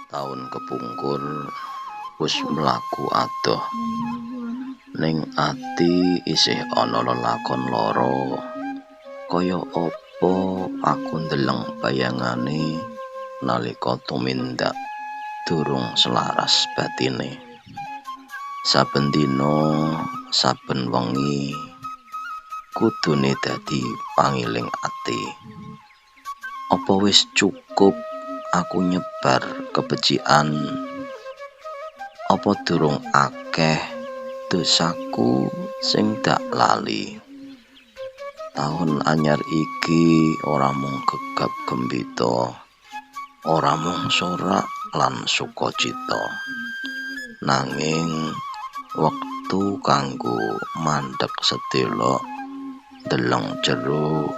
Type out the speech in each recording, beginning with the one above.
Taun kepungkur wis mlaku adoh, ning ati isih ana lelakon lara. Kaya apa aku ndeleng bayangane nalika tumindak durung selaras batine. Saben dina, saben wengi kudune dadi pangiling ati. Apa wis cukup aku nyebar kebecikan? Apa durung akeh dosaku sing dak lali? Taun anyar iki ora mung gegap gembita, ora mung sorak lan sukacita, nanging wektu kanggo mandheg sedelok, ndeleng jero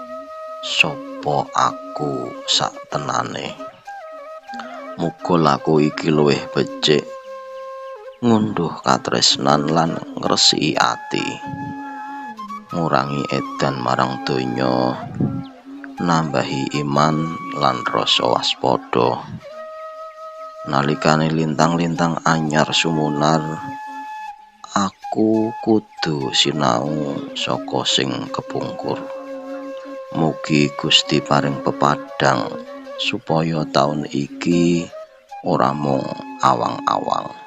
sapa aku saktenane. Muga laku iki luwih becik, ngunduh katresnan lan ngresiki ati, ngurangi edan marang donya, nambahi iman lan rasa waspada. Nalikane lintang-lintang anyar sumunar, aku kudu sinau saka sing kepungkur. Mugi Gusti paring pepadhang supaya taun iki ora mung awang-awang.